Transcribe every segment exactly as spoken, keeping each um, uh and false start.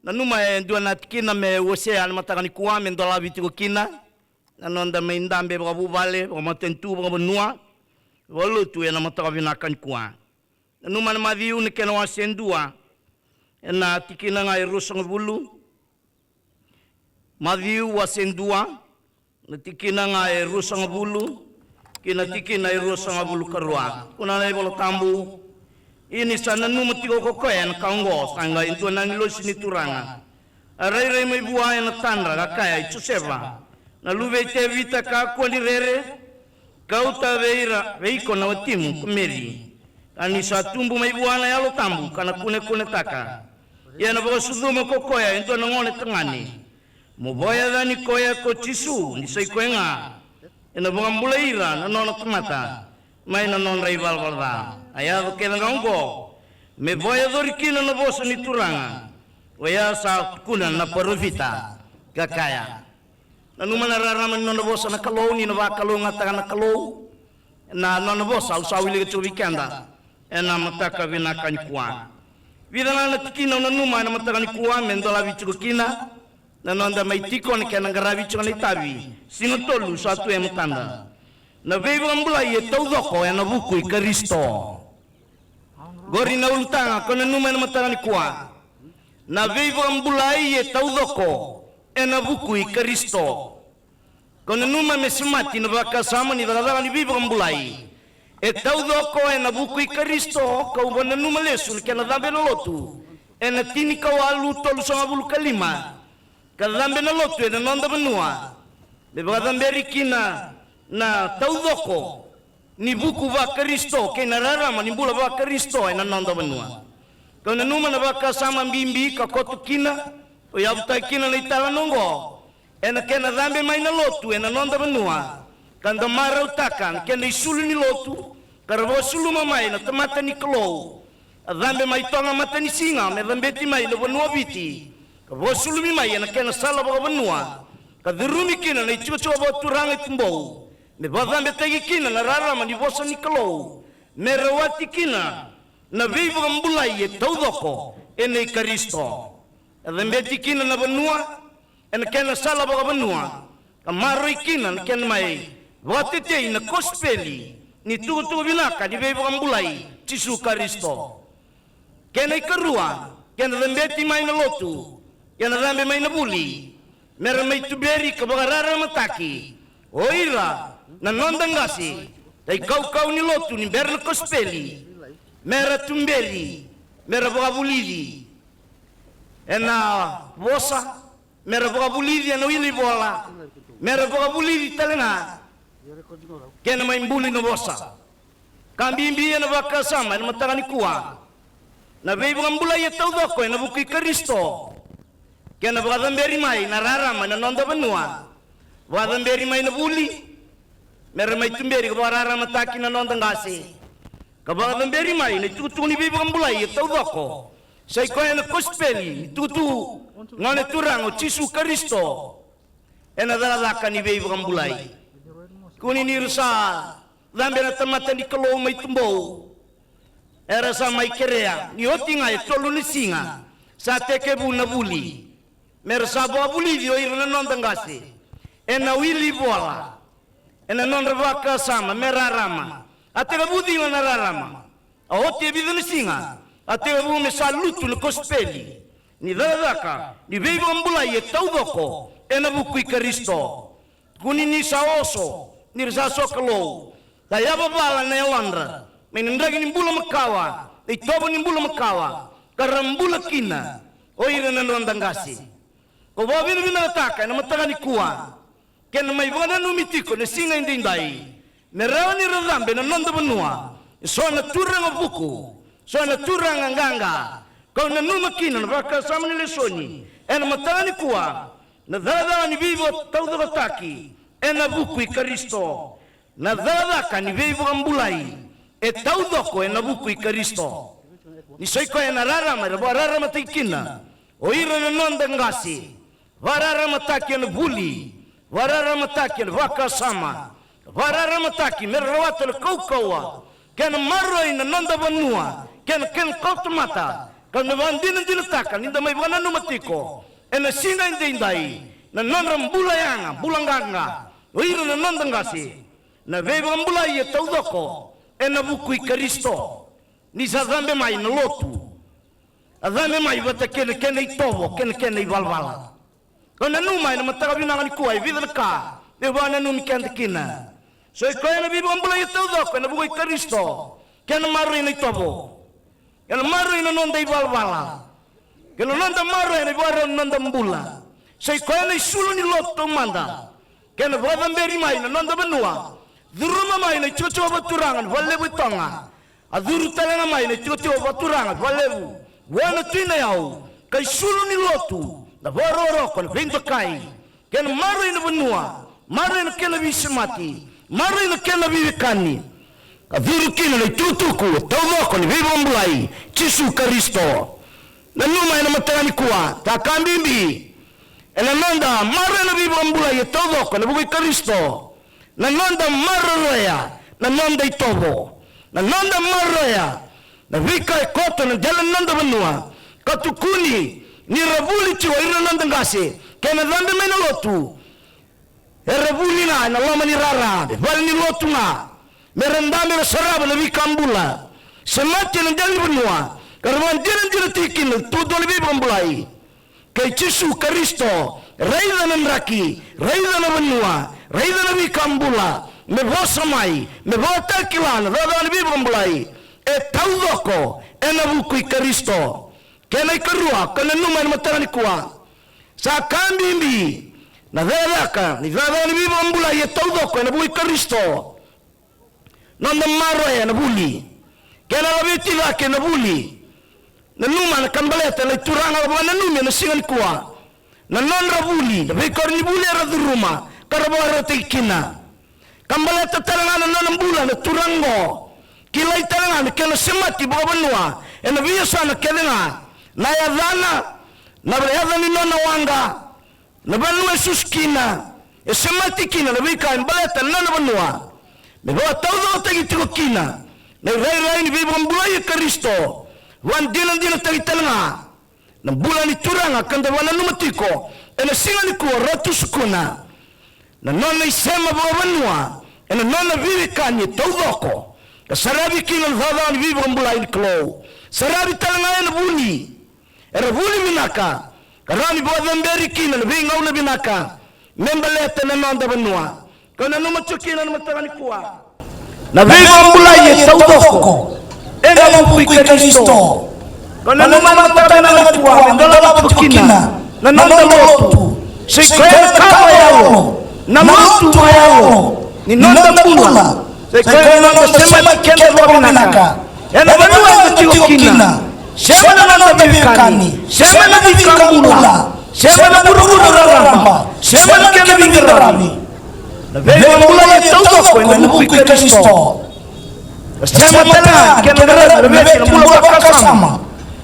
Nanuma e dua na tikina me wasea na mataka nikua me dolavi tiko kina na noda mai dabe vakavuvale, vakamatanitu, vakavanua, vakalotu ena mataka vinaka nikua. Nanuma na Maciu na kena wase dua, ena tikina ga e ruasagavulu. Maciu wase dua, na tikina ga e ruasagavulu ki na tikina e ruasagavulu ka rua. Kuna na iVola Tabu: Ia ni sa nanuma tiko ko koya ena ka oqo, sa qai dua na agilosi ni Turaga a rairai mai vua ena tadra, ka kaya: I Josefa, na luve i Tevita, kakua ni rere, kauta vei ira, vei iko na watimu ko Meri. Ka ni sa tubu mai vua na Yalo Tabu, ka na kunekunetaka, ia ena vakasucuma ko koya e dua na gone tagane, mo vakayacani koya ko Jisu, ni sa i koya ga ena vakabulai ira na nona tamata mai na nodra ivalavala ca. A yaco kece ga oqo me vakayacori kina na vosa ni Turaga, oya sa tukuna na parofita, ka kaya. Nanuma na rarama ni nona vosa na Kalou, ni na vakalougatataka na Kalou na nona vosa. Au sa wilika tiko vei keda ena mataka vinaka nikua. Vica ga na tikina au nanuma ena mataka nikua me dolavi tiko kina na noda mai tiko, na kena qaravi tiko na itavi. Siga tolu sa tu e matada. Na veivakabulai e taucoko ena vuku i Karisito. Qori na ulutaga ko nanuma ena mataka nikua. Na veivakabulai e taucoko ena vuku i Karisito. Ko nanuma me semati na vakasama ni cakacaka ni veivakabulai e taucoko ena vuku i Karisito. Kau vakananuma lesu na kena cabe na lotu ena tinikawalu tolusagavulu ka lima, ka cabe na lotu ena noda vanua me vakacaberi kina na taucoko ni vuku vaKarisito kei na rarama ni bula vaKarisito ena noda vanua. Kau nanuma na vakasama bibi ka koto kina, o yavutaki kina na italanoa oqo, ena kena cabe mai na lotu ena noda vanua, ka da marautaka na kena isulu ni lotu, ka ra vakasuluma mai na tamata ni Kalou. A cabe mai Toga Matanisiga me cabeti mai na vanua o Viti, ka vakasulumi mai ena kena sala vakavanua, ka curumi kina na itikotiko vakaturaga e Tubou, me vakacabetaki kina na rarama ni vosa ni Kalou, me rawati kina na veivakabulai e taucoko ena i Karisito. A cabeti kina na vanua ena kena sala vakavanua, ka maroroi kina na kena mai vakatetei na kosipeli ni tukutuku vinaka ni veivakabulai Jisu Karisito. Kena ikarua, kena cabeti mai na lotu, kena cabe mai na vuli, me ra mai tuberi ka vakararamataki o ira na noda qase, ka ikaukau ni lotu ni bera na kosipeli, me ra tuberi, me ra vakavulici ena vosa, me ra vakavulici ena wili vola, me ra vakavulici tale ga kena mai buli na vosa. Ka bibi ena vakasama ena mataka nikua, na veivakabulai e taucoko ena vuku i Karisito. Kena vakacaberi mai na rarama ena noda vanua, vakacaberi mai na vuli, me ra mai tuberi ka vakararamataki na noda qase, ka vakacaberi mai na itukutuku ni veivakabulai e taucoko, sa i koya na kosipeli ni tukutuku ni Gone Turaga o Jisu Karisito. Ena cakacaka ni veivakabulai. Kuni ni ra sa cabe na tamata ni Kalou mai Tubou, era sa mai kerea ni oti ga e tolu na siga sa tekivu na vuli, me ra sa vakavulici o ira na noda qase ena wili vola, ena nodra vakasama me rarama. A tekivu cila na rarama, a oti e vica na siga, a tekivu me sa lutu na kosipeli ni cakacaka ni veivakabulai e taucoko ena vuku i Karisito. Kuni ni sa oso ni ra sa sokalou, ka yavavala na yalodra mai na draki ni bula makawa, na itovo ni bula makawa, ka ra bula kina o ira na noda qase. Ko vakavinavinakataka ena mataka nikua, kena mai vakananumi tiko na siga edaidai, me rawa ni ra cabe na noda vanua eso na turaga vuku, eso na turaga qaqa. Kau nanuma kina na vakasama ni lesoni ena mataka nikua, na cakacaka ni veivakataucokotaki ena vuku i Karisito. Na cakacaka ni veivakabulai e taucoko ena vuku i Karisito. Ni sa i koya na rarama era vakararamataki kina o ira na noda qase, vakararamataki ena vuli, vakararamataki ena vakasama, vakararamataki me ra rawata na kaukauwa kei na maroroi na noda vanua kei na kena kauta mata Kau na vakadinadinataka ni da mai vakananuma tiko ena siga edaidai na nodra bula yaga, bula qaqa o ira na noda qase, na veivakabulai e taucoko ena vuku i Karisito. Ni sa cabe mai na lotu, a cabe mai vata kei na kena itovo kei na kena ivalavala. Kau nanuma ena mataka vinaka nikua e vica na ka meu vakananumi keda kina. So i koya na veivakabulai e taucoko ena vuku i Karisito, kena maroroi na itovo, kena maroroi na noda ivalavala, kei na noda maroroya na ivakarau ni noda bula. So i koya na isulu ni lotu taumada, kena vakacaberi mai na noda vanua, curuma mai na itikotiko vakaturaga na Valelevu e Toga, a curu tale ga mai na itikotiko vakaturaga Valelevu vua na Tui Nayau, ka isulu ni lotu na vakarokoroko, na veidokai, kena maroroi na vanua, maroroi na kena veisemati, maroroi na kena veiwekani, ka curu kina na itukutuku e taucoko ni veivakabulai Jisu Karisito. Nanuma ena mataka nikua, sa ka bibi ena noda maroroya na veivakabulai e taucoko ena vuku i Karisito, na noda maroroya na noda itovo, na noda maroroya na veika e koto ena dela ni noda vanua, ka tukuni ni ra vuli tiko o ira na noda qase kei na cabe mai na lotu. Era vuli ga ena loma ni rara, me vale ni lotu ga, me ra dabe, ra sarava na veika bula, semati ena dela ni vanua, ka ra vakadinadinataki kina na itukutuku ni veivakabulai kei Jisu Karisito. Raica na draki, raica na vanua, raica na veika bula me vosa mai, me vakatakila na cakacaka ni veivakabulai e taucoko ena vuku i Karisito. Kena ikarua, kau nanuma ena mataka nikua, sa ka bibi na cakacaka ni cakacaka ni veivakabulai e taucoko ena vuku i Karisito. Noda maroroya na vuli, kena laveti cake na vuli. Nanuma na ka baleta na ituraga, vakananumi ena siga nikua na nodra vuli, na veika ni vuli era curuma ka ra vakarautaki kina. Ka baleta tale ga na nona bula na turaga oqo, kilai tale ga na kena semati vakavanua ena veiyasana kece ga, na yacana, na yaca ni nona waqa, na vanua e susu kina, e semati kina na veika e baleta na nona vanua, me vakataucokotaki tiko kina na irairai ni veivakabulai i Karisito. Vakadinadinataki tale ga na bula ni turaga ka da vakananuma tiko ena siga nikua, Ratu Sukuna, na nona isema vakavanua ena nona veiwekani e taucoko, ka saravi kina na cakacaka ni veivakabulai ni Kalou. Saravi tale ga ena vuli, era vuli vinaka, ka rawa ni vakacaberi kina na veigauna vinaka me baleta na noda vanua. Kau nanuma tiko kina na mataka nikua, na veivakabulai e taucoko ena vuku i Karisito. Kau nanuma na mataka nikua me dolava tiko kina na noda lotu. Sa i koya na ka vakayalo, na lotu vakayalo ni noda bula. Sa i koya na noda semati keda vakavinaka ena vanua eda tiko kina, sema na noda veiwekani, sema na veika bula, sema na vuravura raraba, sema na kena veiqaravi. Na veivakabulai e taucoko ena vuku i Karisito. Sema tale ga na kena raravi, na vesi, na bula vakasama,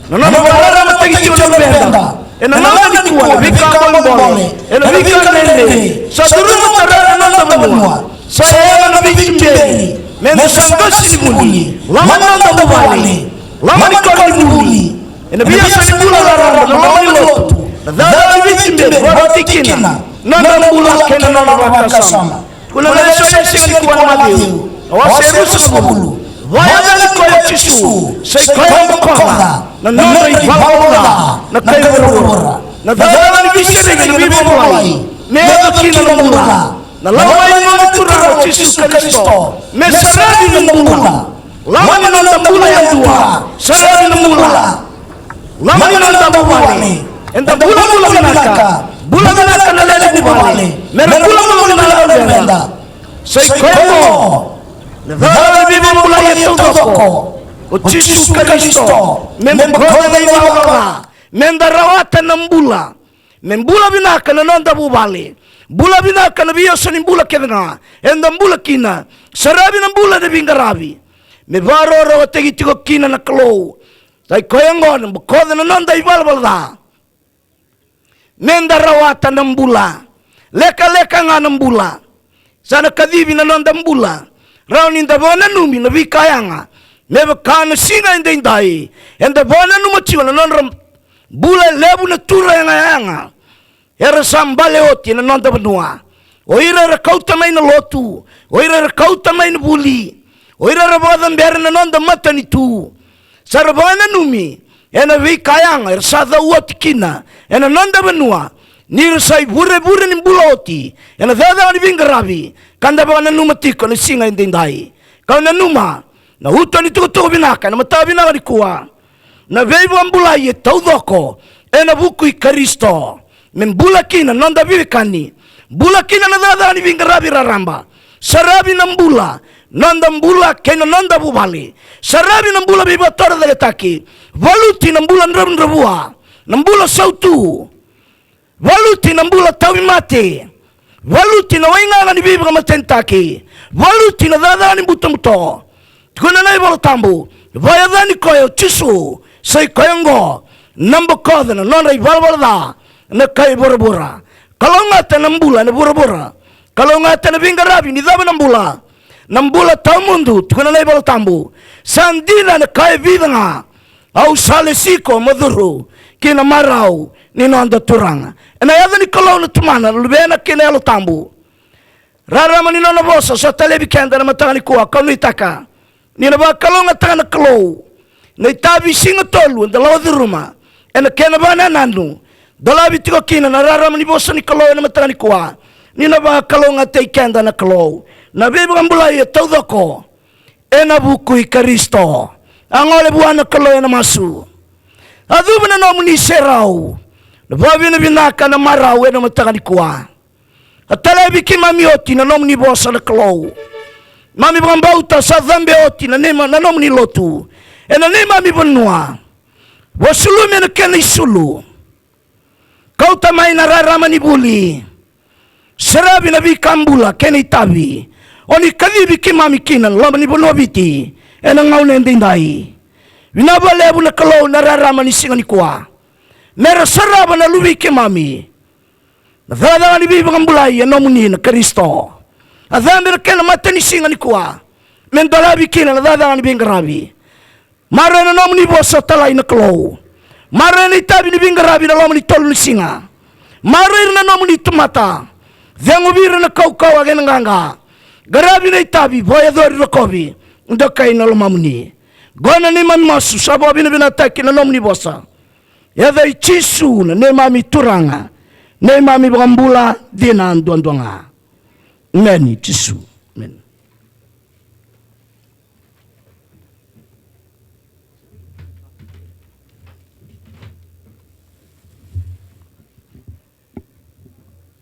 na nona vakararamataki tiko na luveda ena gauna nikua, na veika bolebole, ena veika dredre sa curuma tara na noda vanua. Sa yaga na veituberi me da sa qase ni vuli, loma ni noda vuvale, loma ni koronivuli, ena veiyasa ni bula raraba, na loma ni lotu, na cakacaka ni veituberi, vakataki kina na nodra bula kei na nodra vakasama. Tukuna na lesoni ena siga nikua na Maciu, na wase e ruasagavulu. Vakayagataki koya o Jisu, sa i koya bokoca na nodra ivalavala ca na kai vuravura. Na cakacaka ni veisereki, na veivakabulai me yaco kina na bula. Na lako mai na Turaga o Jisu Karisito me saravi na bula. Lako mai na noda bula yadua, saravi na bula. Lako mai na noda vuvale. Eda bulabula vinaka, bula vinaka na lewe ni vuvale, me ra bulabula vinaka na luveda. Sa i koya oqo na cakacaka ni veivakabulai e taucoko, o Jisu Karisito, me bokoca na ivalavala ca, me da rawata na bula. Me bula vinaka na noda vuvale, bula vinaka na veiyasa ni bula kece ga eda bula kina, saravi na bula ena veiqaravi, me vakarokorokotaki tiko kina na Kalou. Sa i koya oqo na bokoca na noda ivalavala ca, me da rawata na bula. Lekaleka ga na bula, sa na kacivi na noda bula. Rawa ni da vakananumi na veika yaga Me vaka na siga edaidai, eda vakananuma tiko na nodra bula e levu na turaga yaga era sa bale oti ena noda vanua. O ira era kauta mai na lotu, o ira era kauta mai na vuli, o ira era vakacabera na noda matanitu. Sa ra vakananumi ena veika yaga era sa cau oti kina ena noda vanua, ni ra sa ivurevure ni bula oti ena cakacaka ni veiqaravi ka da vakananuma tiko na siga edaidai. Kau nanuma na uto ni tukutuku vinaka ena mataka vinaka nikua. Na veivakabulai e taucoko ena vuku i Karisito. Me bula kina na noda veiwekani, bula kina na cakacaka ni veiqaravi raraba. Saravi na bula, noda bula kei na noda vuvale. Saravi na bula veivakatorocaketaki. Valuti na bula dravudravua, na bula sautu. Valuti na bula tauvimate. Valuti na waigaga ni veivakamatenitaki. Valuti na cakacaka ni butobuto. Tukuna na iVola Tabu, vakayacani koya o Jisu, sa i koya oqo na bokoca na nodra ivalavala ca na kai vuravura. Kalougata na bula ena vuravura. Kalougata na veiqaravi ni cava na bula. Na bula tawamudu, tukuna na iVola Tabu, sa dina ena ka e vica ga. Au sa lesi iko mo curu ki na marau ni noda Turaga. Ena yaca ni Kalou na Tamana, na Luvena kei na Yalo Tabu. Rarama ni nona vosa sa talevi keda ena mataka nikua, kau nuitaka ni na vakalougatataka na Kalou na itavi siga tolu eda lako curuma ena kena vakanananu. Dolavi tiko kina na rarama ni vosa ni Kalou ena mataka nikua, ni na vakalougatataki keda na Kalou. Na veivakabulai e taucoko ena vuku i Karisito. A gole vua na Kalou ena masu. A cuva na nomuni serau, na vakavinavinaka, na marau ena mataka nikua. A talevi keimami oti na nomuni vosa na Kalou. Mami vakabauta sa cabe oti na neima, na nomuni lotu ena neimami vanua. Vasulumi ena kena isulu. Kauta mai na rarama ni vuli. Seravi na veika bula kei na itavi o ni kacivi keimami kina na loma ni vanua Viti ena gauna edaidai. Vinaka vakalevu na Kalou na rarama ni siga nikua. Mera sarava na luvei keimami na cakacaka ni veivakabulai e nomuni na Karisito. A cabe na kena matanisiga nikua me dolavi kina na cakacaka ni veiqaravi. Maroroi na nomuni vosa talai na Kalou. Maroroi na itavi ni veiqaravi na loma ni tolu ni siga. Maroroi ira na nomuni tamata. Ceguvi ira na kaukauwa kei na qaqa. Qaravi na itavi, vakayacori, rokovi, dokai na lomamuni. Qo na neimami masu sa vakavinavinakataki na nomuni vosa. Yaca i Jisu na neimami Turaga, neimami iVakabula dina duadua ga. Emeni Jisu. Emeni.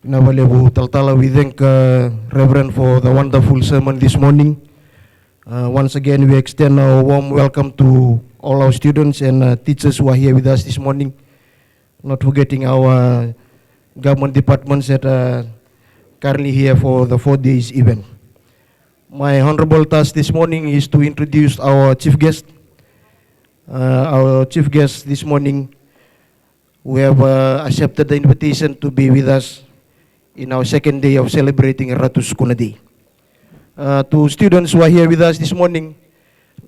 Vinaka vakalevu talatala. We thank, uh, Reverend for the wonderful sermon this morning. Uh, once again, we extend our warm welcome to all our students and, uh, teachers who are here with us this morning. Not forgetting our government departments that are currently here for the four days event. My honorable task this morning is to introduce our chief guest. Uh, our chief guest this morning, who have, uh, accepted the invitation to be with us in our second day of celebrating Ratu Sukuna Day. Uh, to students who are here with us this morning,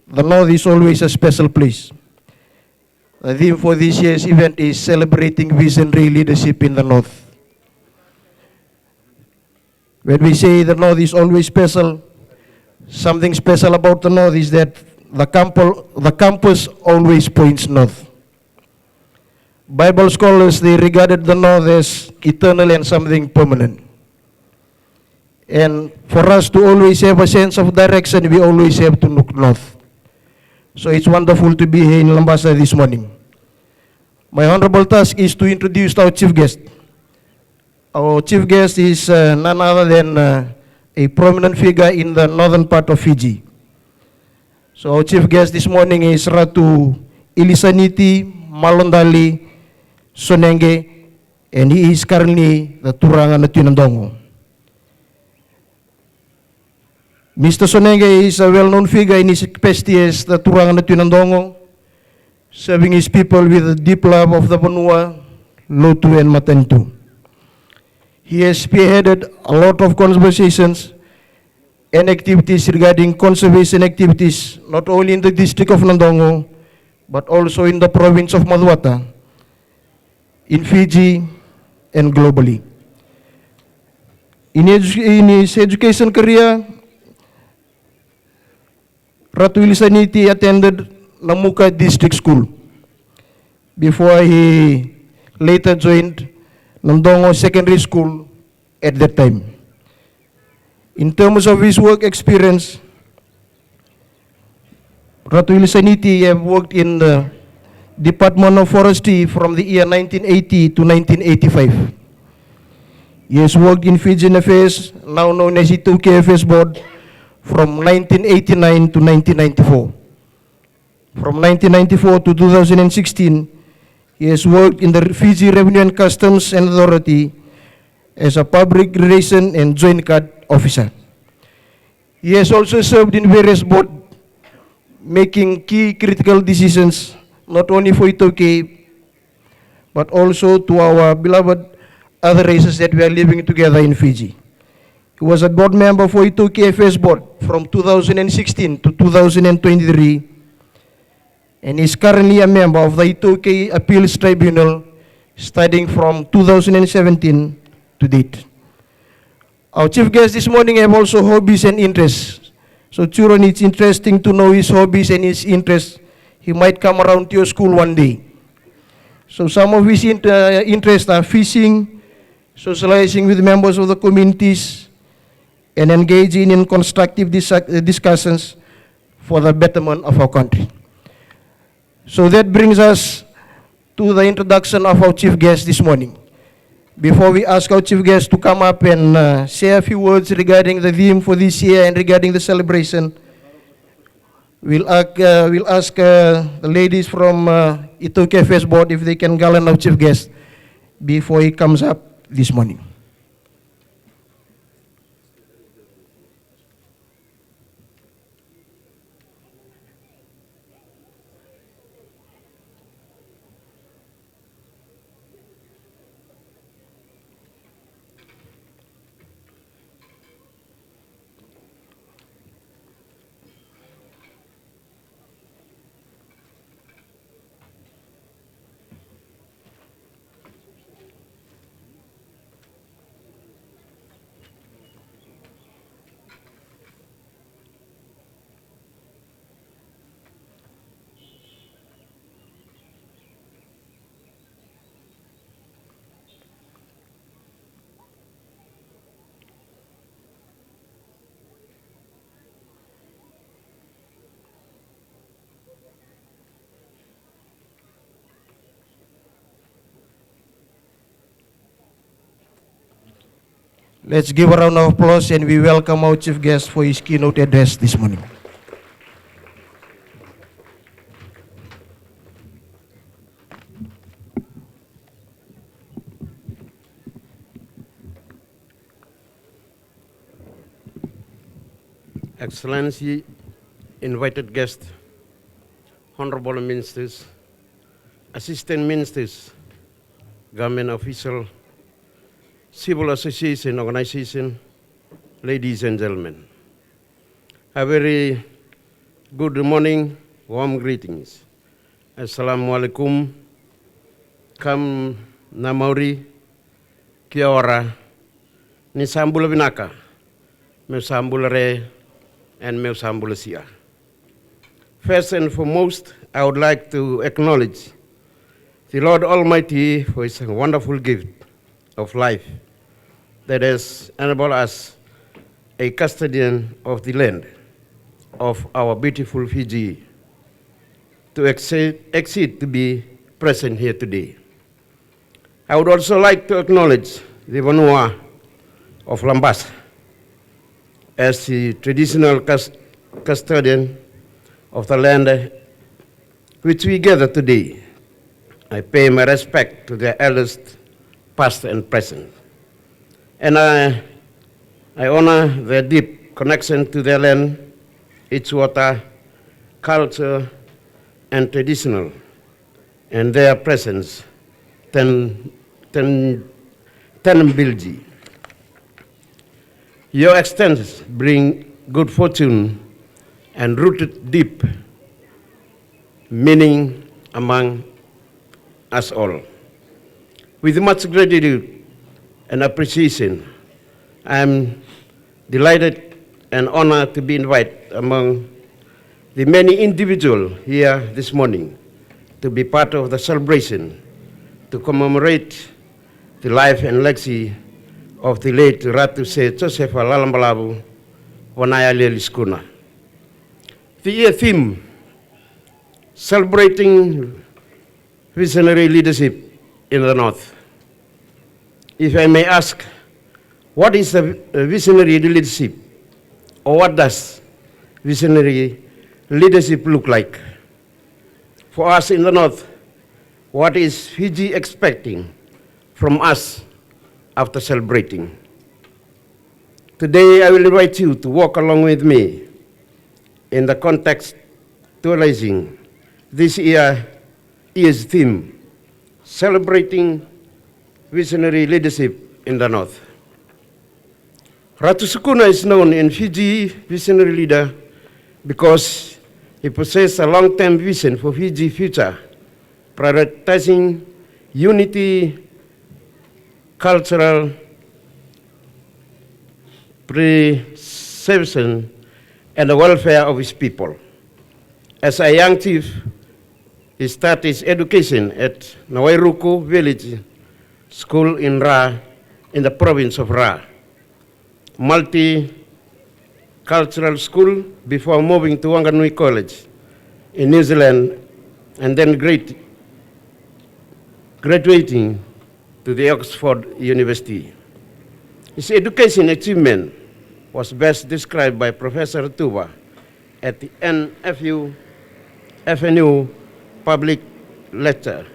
the North is always a special place. The theme for this year's event is celebrating visionary leadership in the North. When we say the North is always special, something special about the North is that the campo-, the compass always points north. Bible scholars, they regarded the North as eternal and something permanent. And for us to always have a sense of direction, we always have to look north. So it's wonderful to be here in Labasa this morning. My honorable task is to introduce our chief guest. Our chief guest is, uh, none other than, uh, a prominent figure in the northern part of Fiji. So our chief guest this morning is Ratu Ilisaniti Malodali Sonege, and he is currently the Turaga na Tui Nadongo. Mister Sonege is a well-known figure in his capacity as the Turaga na Tui Nadongo, serving his people with a deep love of the vanua, lotu and matanitu. He has spearheaded a lot of conversations and activities regarding conservation activities, not only in the district of Nadongo, but also in the province of Macuata, in Fiji, and globally. In, edu- in his education career, Ratu Ilisaniti attended Namuka District School before he later joined Nadongo Secondary School at that time. In terms of his work experience, Ratu Ilisaniti have worked in the Department of Forestry from the year nineteen eighty to nineteen eighty-five. He has worked in Fijian Affairs, now known as iTaukei Affairs Board, from nineteen eighty-nine to nineteen ninety-four. From nineteen ninety-four to two thousand sixteen, he has worked in the Fiji Revenue and Customs and Authority as a public relation and joint card officer. He has also served in various board, making key critical decisions not only for iTaukei but also to our beloved other races that we are living together in Fiji. He was a board member for iTaukei Affairs Board from two thousand sixteen to two thousand twenty-three, and is currently a member of the iTaukei Appeals Tribunal, starting from two thousand seventeen to date. Our chief guest this morning have also hobbies and interests. So, children, it's interesting to know his hobbies and his interests. He might come around to your school one day. So, some of his int- uh, interests are fishing, socializing with members of the communities, and engaging in constructive dis- uh, discussions for the betterment of our country. So that brings us to the introduction of our chief guest this morning. Before we ask our chief guest to come up and uh, say a few words regarding the theme for this year and regarding the celebration, we'll, ac- uh, we'll ask uh, the ladies from uh, iTaukei Affairs Board if they can gallant our chief guest before he comes up this morning. Let's give a round of applause and we welcome our chief guest for his keynote address this morning. Excellency, invited guests, honorable ministers, assistant ministers, government official, civil association organization, ladies and gentlemen. A very good morning, warm greetings. Assalamu alaikum. Kam na mauri, kia ora, ni sa bula vinaka, meu sa bula re, and meu sa bula sia. First and foremost, I would like to acknowledge the Lord Almighty for his wonderful gift of life that has enabled us a custodian of the land of our beautiful Fiji to exceed, exceed to be present here today. I would also like to acknowledge the Vanua of Labasa as the traditional cus- custodian of the land which we gather today. I pay my respect to their elders, past and present. And I, I honor their deep connection to their land, its water, culture, and traditional, and their presence, ten, ten, ten bilji. Your existence bring good fortune and rooted deep meaning among us all. With much gratitude and appreciation, I am delighted and honored to be invited among the many individuals here this morning to be part of the celebration to commemorate the life and legacy of the late Ratu Se Josefa Lalabalavu Vanayaliali Sukuna. The year theme, celebrating visionary leadership in the North. If I may ask, what is the visionary leadership, or what does visionary leadership look like? For us in the North, what is Fiji expecting from us after celebrating? Today, I will invite you to walk along with me in the contextualizing this year, year's theme, celebrating visionary leadership in the North. Ratu Sukuna is known in Fiji visionary leader because he possessed a long-term vision for Fiji future, prioritizing unity, cultural preservation, and the welfare of his people. As a young chief, he started his education at Nawairuku Village School in Ra, in the province of Ra, multicultural school, before moving to Wanganui College in New Zealand, and then great, graduating to the Oxford University. His education achievement was best described by Professor Tuva at the N F U, F N U public lecture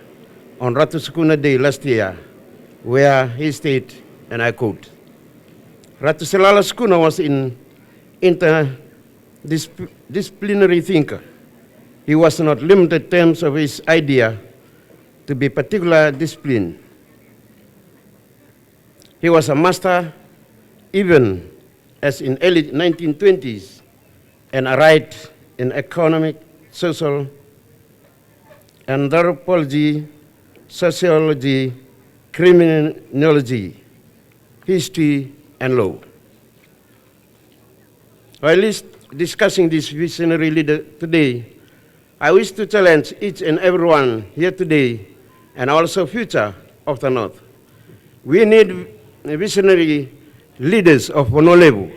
on Ratu Sukuna Day last year, where he stated, and I quote, "Ratu Selala Sukuna was an interdisciplinary thinker. He was not limited terms of his idea to be particular discipline. He was a master even as in early nineteen twenties and a right in economic, social, anthropology, sociology, criminology, history, and law." While dis-, discussing this visionary leader today, I wish to challenge each and everyone here today and also future of the North. We need visionary leaders of Vanua Levu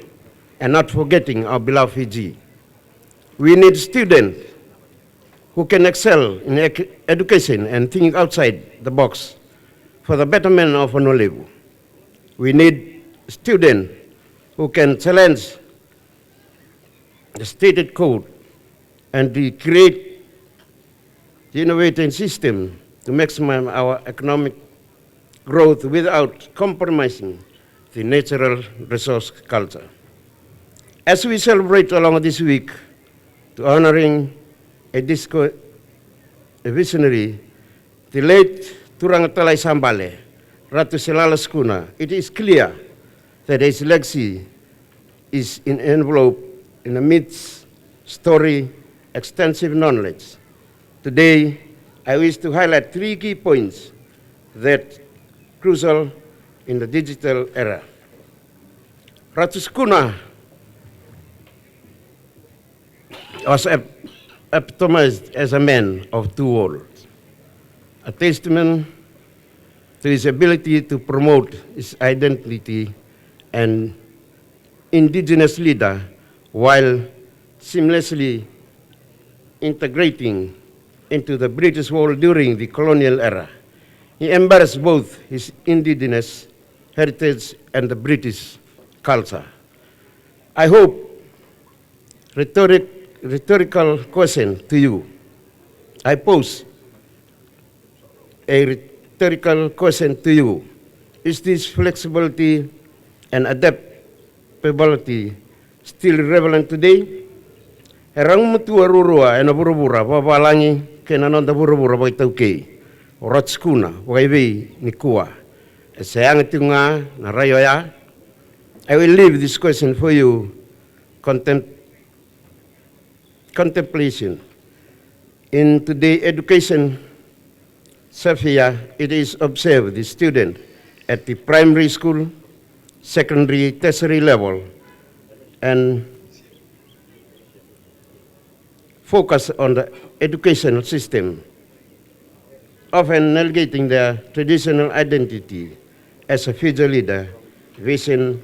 and not forgetting our beloved Fiji. We need students who can excel in ec-, education and think outside the box for the betterment of Vanua Levu. We need students who can challenge the stated code and to create the innovating system to maximize our economic growth without compromising the natural resource culture. As we celebrate along this week to honoring a disco, a visionary, the late Turaga Talai Sabale, Ratu Selala Sukuna, it is clear that his legacy is in envelope in a midst story, extensive knowledge. Today, I wish to highlight three key points that crucial in the digital era. Ratu Sukuna was ep-, epitomized as a man of two worlds, a testament to his ability to promote his identity and indigenous leader while seamlessly integrating into the British world during the colonial era. He embraced both his indigenous heritage and the British culture. I hope rhetoric, rhetorical question to you. I pose a rhetorical question to you. Is this flexibility and adaptability still relevant today? E rawa ni matua ruarua ena vuravura vakavalagi kei na noda vuravura vakaitaukei. O Ratu Sukuna, vakaivei nikua? E se yaga tiko ga na rai oya? I will leave this question for you contem- contemplation. In today education sphere, it is observed the student at the primary school, secondary, tertiary level, and focus on the educational system, often negating their traditional identity as a future leader, vision,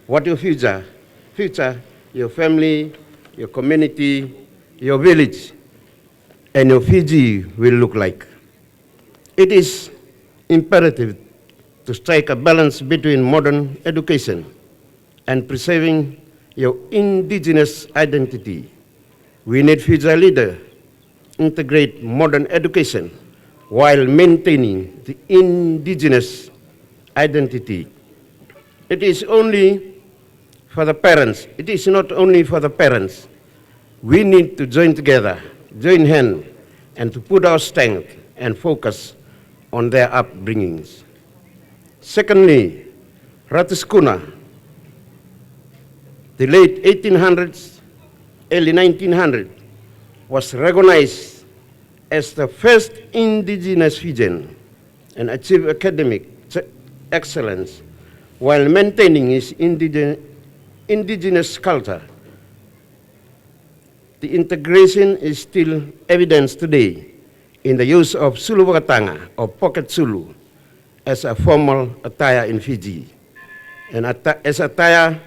what your future, future, your family, your community, your village, and your Fiji will look like. It is imperative to strike a balance between modern education and preserving your indigenous identity. We need future leader integrate modern education while maintaining the indigenous identity. It is only for the parents. It is not only for the parents. We need to join together, join hand, and to put our strength and focus on their upbringings. Secondly, Ratu Sukuna, the late eighteen hundreds, early nineteen hundred, was recognized as the first indigenous Fijian and achieved academic ch- excellence while maintaining his indige- indigenous culture. The integration is still evident today in the use of sulu vakataga or pocket sulu as a formal attire in Fiji, and atta- as attire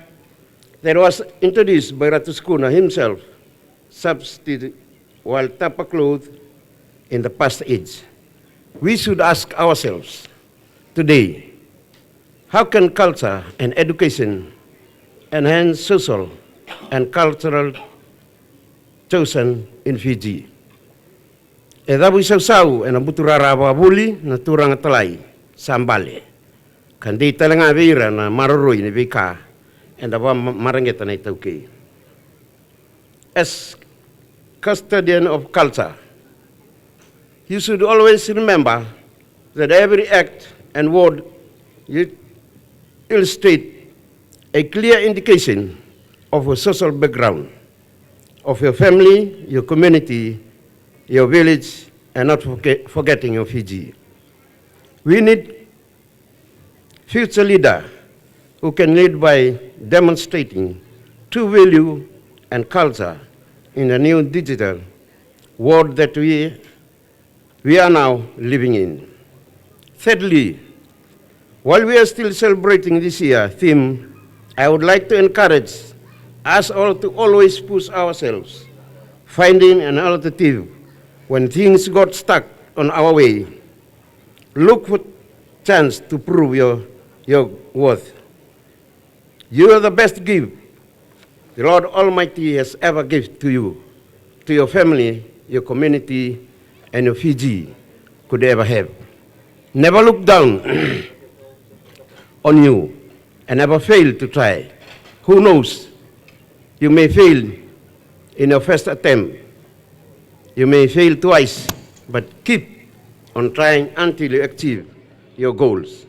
that was introduced by Ratu Sukuna himself, substituted while tapa cloth in the past age. We should ask ourselves today, how can culture and education enhance social and cultural chosen in Fiji? E cavuisausau ena buturara vakavuli na turaga talai sa bale ka dei tale ga vei ira na maroroi ni veika eda vakamareqeta na iTaukei. As custodian of culture, you should always remember that every act and word you illustrate a clear indication of a social background of your family, your community, your village, and not forget- forgetting your Fiji. We need future leader who can lead by demonstrating true value and culture in the new digital world that we, we are now living in. Thirdly, while we are still celebrating this year theme, I would like to encourage us all to always push ourselves, finding an alternative when things got stuck on our way. Look for chance to prove your, your worth. You are the best gift the Lord Almighty has ever given to you, to your family, your community, and your Fiji could ever have. Never look down on you and never fail to try. Who knows? You may fail in your first attempt. You may fail twice, but keep on trying until you achieve your goals.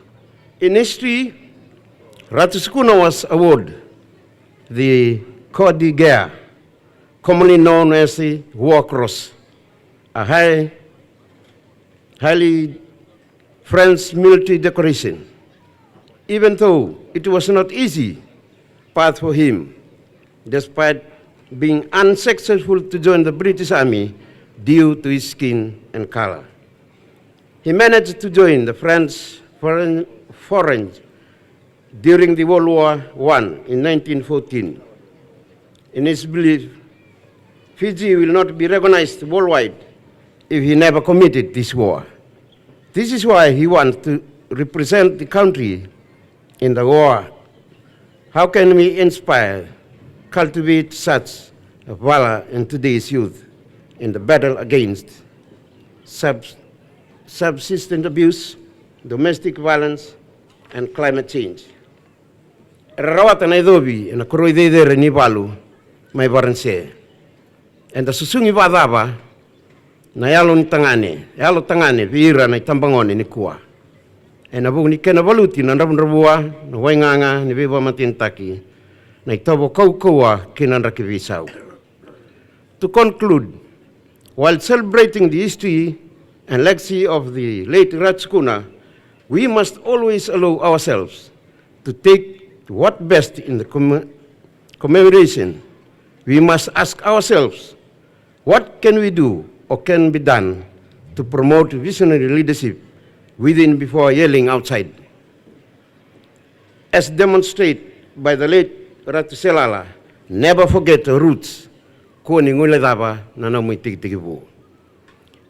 In history, Ratu Sukuna was awarded the Croix de Guerre, commonly known as the War Cross, a high, highly French military decoration. Even though it was not easy path for him, despite being unsuccessful to join the British Army due to his skin and color. He managed to join the French foreign, foreign during the World War One in nineteen fourteen. In his belief, Fiji will not be recognized worldwide if he never committed this war. This is why he wants to represent the country in the war. How can we inspire, cultivate such valor in today's youth in the battle against sub- subsistence abuse, domestic violence, and climate change? Era rawata na icovi ena koroi cecere ni valu mai Varanise. Eda susugi vakacava na yalo ni tagane, yalo tagane vei ira na itabagone nikua? Ena vuku ni kena valuti na dravudravua, na waigaga ni veivakamatenitaki, na itovo kaukauwa kei na draki veisau. To conclude, while celebrating the history and legacy of the late Ratu Sukuna, we must always allow ourselves to take what best in the comm- commemoration. We must ask ourselves, what can we do or can be done to promote visionary leadership within before yelling outside? As demonstrated by the late Ratu Selala, never forget your roots. Kua ni guilecava na nomu itekitekivu.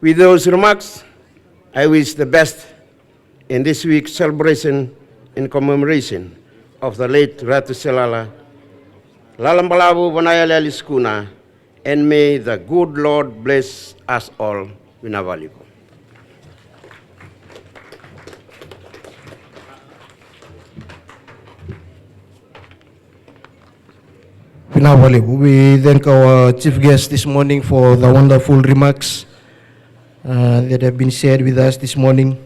With those remarks, I wish the best in this week's celebration in commemoration of the late Ratu Selala Lalabalavu Vanayali Sukuna, and may the good Lord bless us all. Vinaka vakalevu. Vinaka vakalevu. We thank our chief guest this morning for the wonderful remarks, uh, that have been shared with us this morning.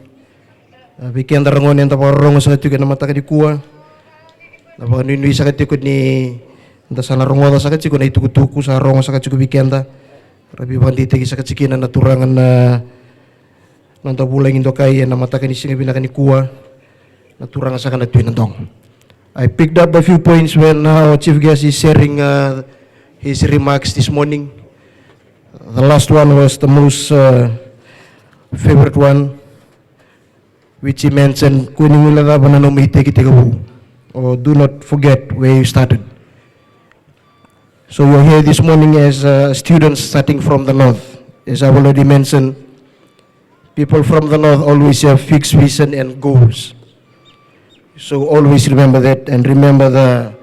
Uh, vei keda ragone eda vakarorogo saka tiko ena mataka nikua, na vakanuinui saka tiko ni da sa na rogoca saka tiko na itukutuku sa rogo saka tiko vei keda. Ra veivakadeitaki saka tiko kina na turaga na noda vulagi dokai ena mataka ni siga vinaka nikua, na turaga saka na Tui Nadogo. I picked up a few points when our chief guest is sharing, uh, his remarks this morning. The last one was the most, uh, favorite one, which he mentioned, kua ni guilecava na nomu itekitekivu, or do not forget where you started. So you're here this morning as, uh, students starting from the north. As I've already mentioned, people from the north always have fixed vision and goals. So always remember that, and remember the,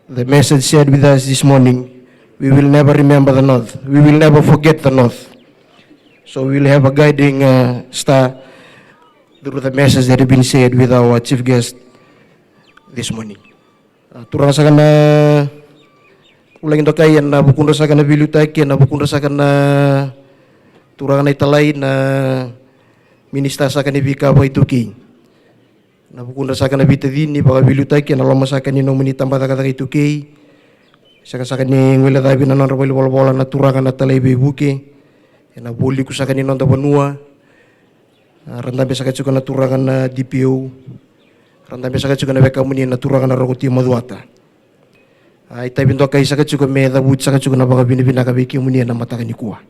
the message shared with us this morning. We will never remember the north. We will never forget the north. So we'll have a guiding, uh, star through the message that have been shared with our chief guest this morning. A, turaga saka na vulagi dokai, ena vukudra saka na veiliutaki, ena vukudra saka na turaga na italai, na minisita saka ni veika vakaiTaukei, na vukudra saka na veitacini vakaveiliutaki ena loma saka ni nomuni tabacakacaka iTaukei. Saka saka ni guilecavi na nodra valenivolavola na turaga na talai veivuke ena vualiku saka ni noda vanua. A, ra dabe saka tiko na turaga na D P O, ra dabe saka tiko na wekamuni na turaga na Roko Tui Macuata. A, itavi dokai saka tiko me cavuti saka tiko na vakavinavinaka vei kemuni ena mataka nikua.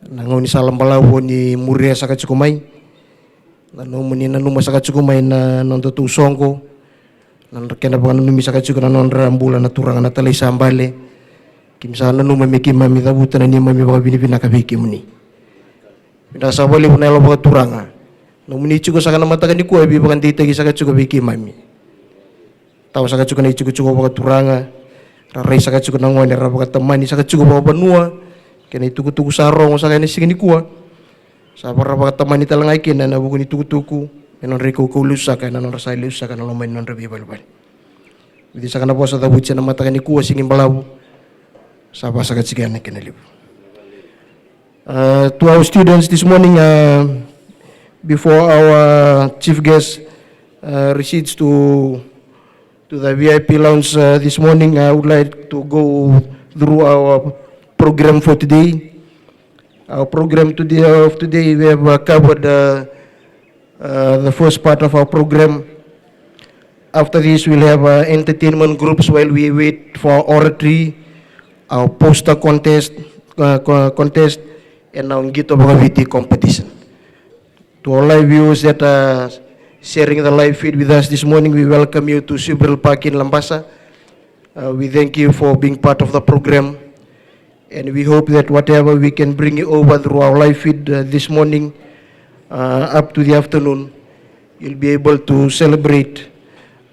Na gaunisala balavu ni muria saka tiko mai, na nomuni nanuma saka tiko mai na nodatou soqo, na nodra kena vakananumi saka tiko na nodra bula na turaga na talai sa bale. Keimami sa nanuma me keimami cavuta na neimami vakavinavinaka vei kemuni. Vinaka saka vakalevu na yalo vakaturaga. Nomuni tiko saka na mataka nikua e veivakadeitaki saka tiko vei keimami. Tawa saka tiko na itikotiko vakaturaga, ra rai saka tiko na gone, ra vakatamani saka tiko vakavanua, kei na itukutuku sa rogo saka ena siga nikua. Sa vara vakatamani tale ga kina ena vuku ni tukutuku, ena nodra ikaukau lesu saka, ena nodra sa lesu saka ena loma ni nodra veivalevale. Vica saka na vosa cavuti ena mataka nikua, sigi balavu, sa vasaka tiko ena kena levu. Uh, to our students this morning, uh, before our chief guest, uh, recedes to, to the V I P lounge, uh, this morning, I would like to go through our program for today. Our program today, of today, we have, uh, covered, uh, uh, the first part of our program. After this, we'll have, uh, entertainment groups while we wait for our oratory, our poster contest, uh, co-, contest, and our qito vakaviti competition. To all live viewers that are sharing the live feed with us this morning, we welcome you to Subrail Park in Labasa. Uh, we thank you for being part of the program, and we hope that whatever we can bring you over through our live feed, uh, this morning, uh, up to the afternoon, you'll be able to celebrate,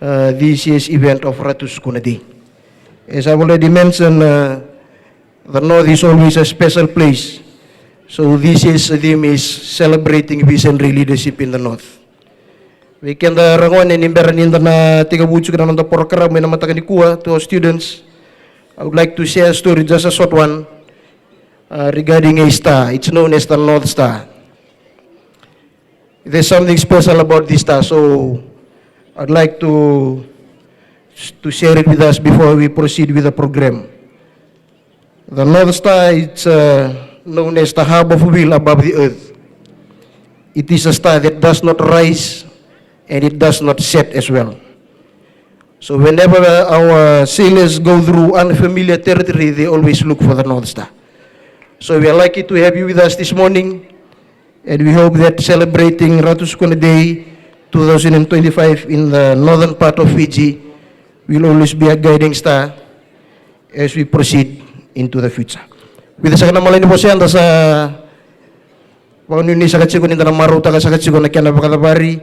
uh, this year's event of Ratu Sukuna Day. As I've already mentioned, uh, the North is always a special place. So this year's theme is celebrating visionary leadership in the North. Vei keda ragone, ni bera ni da na tekivu tiko na noda porokaramu ena mataka nikua, to our students, I would like to share a story, just a short one, uh, regarding a star. It's known as the North Star. There's something special about this star, so I'd like to to share it with us before we proceed with the program. The North Star is uh, known as the hub of will above the earth. It is a star that does not rise and it does not set as well. So whenever our sailors go through unfamiliar territory, they always look for the North Star. So we are lucky to have you with us this morning, and we hope that celebrating Ratu Sukuna Day two thousand twenty-five in the northern part of Fiji will always be a guiding star as we proceed into the future. With the second Malani Vosenda sa vakanuinui saka tiko ni da na marautaka saka tiko na kena vakacavari,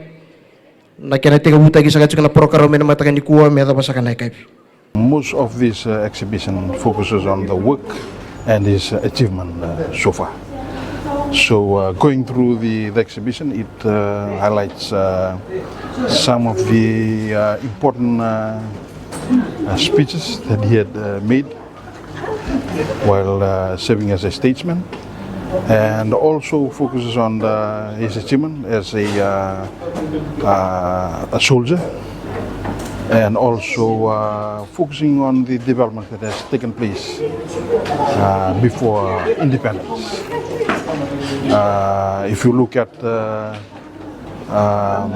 na kena tekivutaki saka tiko na porokaramu ena mataka nikua me yacova saka na yakavi. Most of this uh, exhibition focuses on the work and his uh, achievement uh, so far. So uh, going through the, the exhibition, it uh, highlights uh, some of the uh, important uh, uh, speeches that he had uh, made while uh, serving as a statesman, and also focuses on the, his achievement as a, uh, uh, a soldier, and also uh, focusing on the development that has taken place uh, before independence. Uh, if you look at uh, um,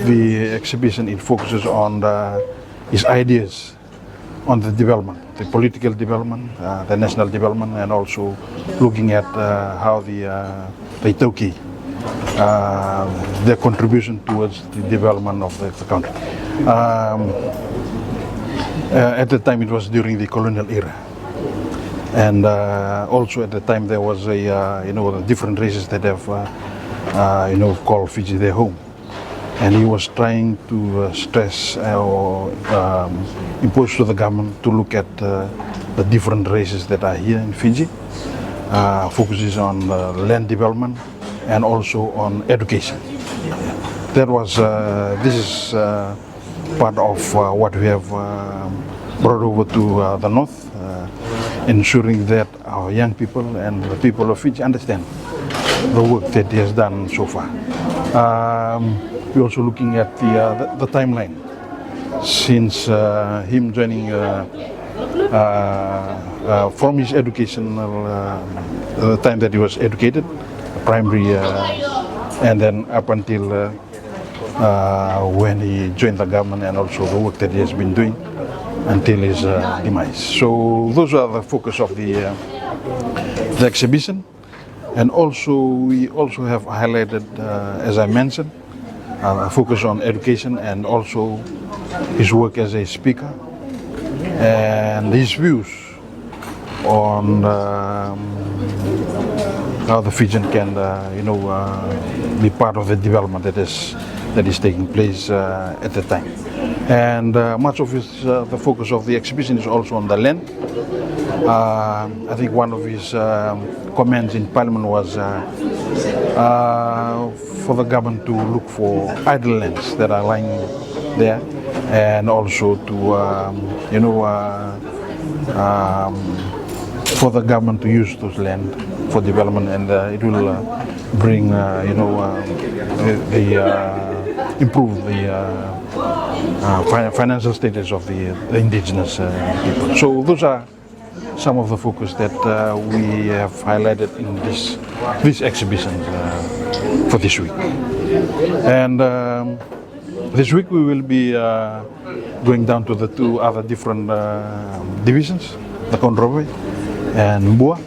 the exhibition, it focuses on the, his ideas on the development, the political development, uh, the national development, and also looking at uh, how the, uh, the iTaukei, uh, their contribution towards the development of the, the country. Um, uh, at the time, it was during the colonial era, and uh, also at the time there was a uh, you know, different races that have uh, uh, you know, called Fiji their home. And he was trying to uh, stress uh, or um, impose to the government to look at uh, the different races that are here in Fiji, uh, focuses on uh, land development and also on education. That was, uh, this is uh, part of uh, what we have uh, brought over to uh, the north, uh, ensuring that our young people and the people of Fiji understand the work that he has done so far. Um, we're also looking at the, uh, the, the timeline since uh, him joining uh, uh, uh, from his educational uh, the time that he was educated, primary, uh, and then up until uh, uh, when he joined the government, and also the work that he has been doing until his uh, demise. So those are the focus of the, uh, the exhibition. And also, we also have highlighted, uh, as I mentioned, uh, a focus on education and also his work as a speaker and his views on um, how the Fijian can, uh, you know, uh, be part of the development that is that is taking place uh, at the time. And uh, much of his, uh, the focus of the exhibition is also on the land. Uh, I think one of his um, comments in Parliament was uh, uh, for the government to look for idle lands that are lying there, and also to um, you know uh, um, for the government to use those land for development, and uh, it will uh, bring uh, you know uh, the, the uh, improve the uh, uh, fi- financial status of the, the indigenous uh, people. So those are some of the focus that uh, we have highlighted in this this exhibition uh, for this week. And um, this week we will be uh, going down to the two other different uh, divisions, the Konrowe and Bua.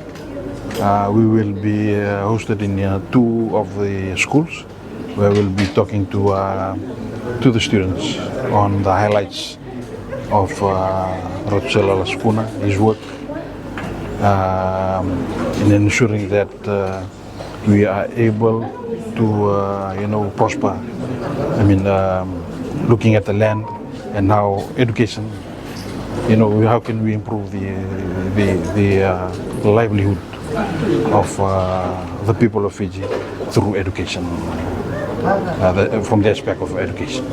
Uh, we will be uh, hosted in uh, two of the schools where we'll be talking to uh, to the students on the highlights of uh, Ratu Selala Sukuna, his work um, in ensuring that uh, we are able to uh, you know prosper. I mean, um, looking at the land and how education, you know, how can we improve the the, the uh, livelihood of uh, the people of Fiji through education uh, the, from the aspect of education.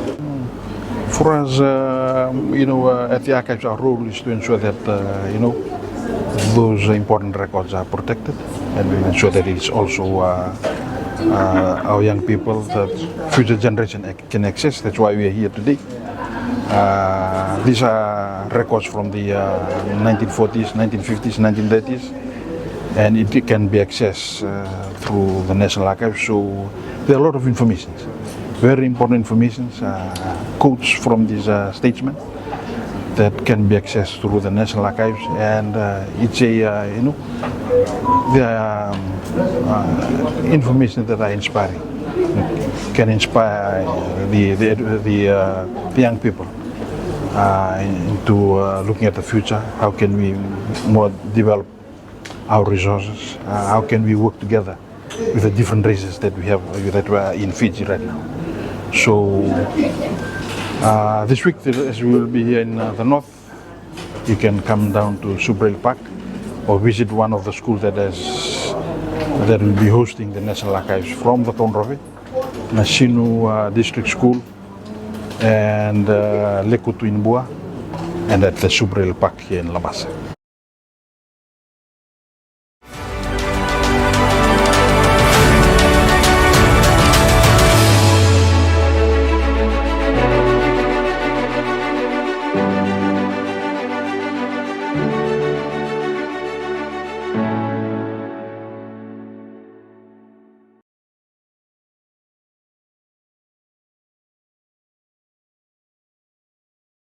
For us, uh, you know, uh, at the archives, our role is to ensure that uh, you know those important records are protected and ensure that it's also uh, uh, our young people, the future generation, ac- can access. That's why we are here today. Uh, these are records from the uh, nineteen forties, nineteen fifties, nineteen thirties, and it can be accessed uh, through the National Archives. So there are a lot of informations, very important informations, uh, quotes from these uh, statesmen that can be accessed through the National Archives, and uh, it's a uh, you know the um, uh, information that are inspiring, can inspire the the, the, uh, the young people uh, into uh, looking at the future. How can we more develop our resources? Uh, how can we work together with the different races that we have uh, that were in Fiji right now? So uh, this week, as we will be here in uh, the north, you can come down to Subrail Park or visit one of the schools that has that will be hosting the National Archives, from the Todrave, Nasinu uh, District School, and uh, Lekutu in Bua, and at the Subrail Park here in Labasa.